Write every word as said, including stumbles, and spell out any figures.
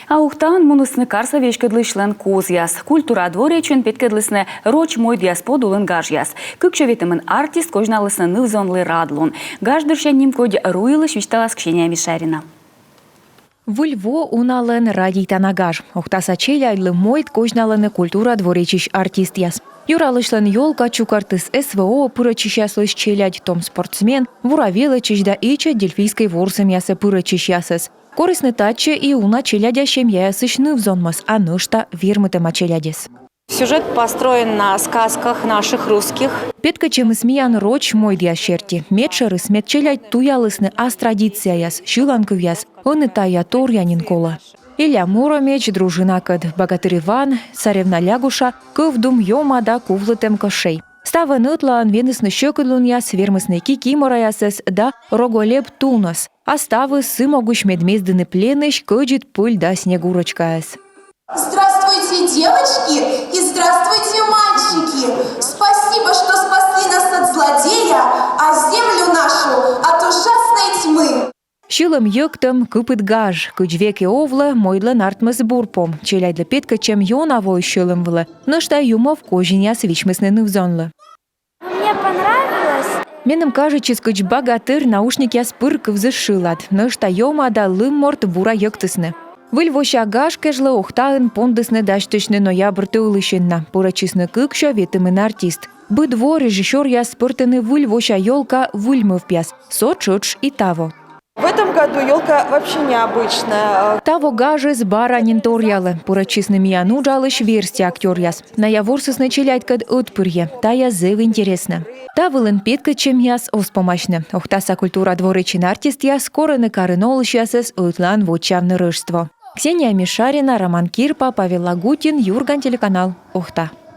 А Ухтаын мунісны карса веськӧдлысьлӧн козъяс. Культура дворечын петкӧдлісны роч мойдъяс подулын гажъяс. Кыксё ветымын артист козьналісны ныв-зонлы радлун. Гаж дырсянь нимкодь руилысь висьталас Ксения Мишарина. Выль во — уналӧн радейтана гаж. Ухтаса челядьлы мойд козьналӧны культура дворечысь артистъяс. Юралысьлӧн ёлка чукӧртіс СВО-ӧ пырӧдчысьяслысь челядь, том спортсмен, Вура велӧдчысь да Эчӧт-Дельфийскӧй ворсӧмъясӧ пырӧдчысьясӧс. Корисны татчӧ и уна челядя семьяясысь ныв-зонмӧс, а нӧшта вермытӧма челядьӧс. Сюжет построен на сказках наших русских. Петкӧдчӧмыс миян роч мойдъяс серти. Медшӧрыс, мед челядь туялісны ас традицияяс, сьыланкывъяс, ӧні тайӧ торъя нин колӧ. Илья Муромец, Дружинакӧд, Богатырь Иван, Царевна Лягуша, Кӧвдум Ёма да Кувлытӧм кӧшӧй. Ставӧн ӧтлаын венісны сьӧкыдлунъяс, вермисны кикимораясӧс да Роголеп тунӧс. А ставыс сы могысь, мед мездыны пленысь Кӧдзыд Пӧль да Снегурочкаӧс. Здравствуйте, девочки, и здравствуйте, мальчики! Спасибо, что спасли нас от злодея, а землю нашу от ужасной тьмы. Сьылӧм-йӧктӧм, кыпыд гаж. Кыдз век и овлӧ, мойдлӧн артмис бур пом. Челядьлы петкӧдчӧм ёна воис сьӧлӧм вылӧ, нӧшта юмов козинъяс вичмисны ныв-зонлы. Мне понравилось. Меным кажитчис, кыдз богатырь наушникъяс пыр кывзіс шылад. Нӧшта Ёма да Лымморт бура йӧктісны. Выль вося гаж кежлӧ Ухтаын пондісны дасьтысьны ноябрь тӧлысьын на. Пырӧдчисны кыксё ветымын артист. Быд во режиссёръяс пӧртӧны выль вося ёлка выль мӧвпъяс. Со тшӧтш и таво. В этом году елка вообще необычная. Таво гажыс бара нин торъялӧ. Пырӧдчисны миян уджалысь верстьӧ актёръяс. Найӧ ворсісны челядькӧд ӧтпырйӧ. Тайӧ зэв интереснӧ. Та вылын петкӧдчӧмъяс оз помасьны. Ухтаса культура дворечын артистъяс корӧны карын олысьясӧс ӧтлаын вочаавны Рӧждство. Ксения Мишарина, Роман Кирпа, Павел Лагутин, «Юрган» телеканал, Ухта.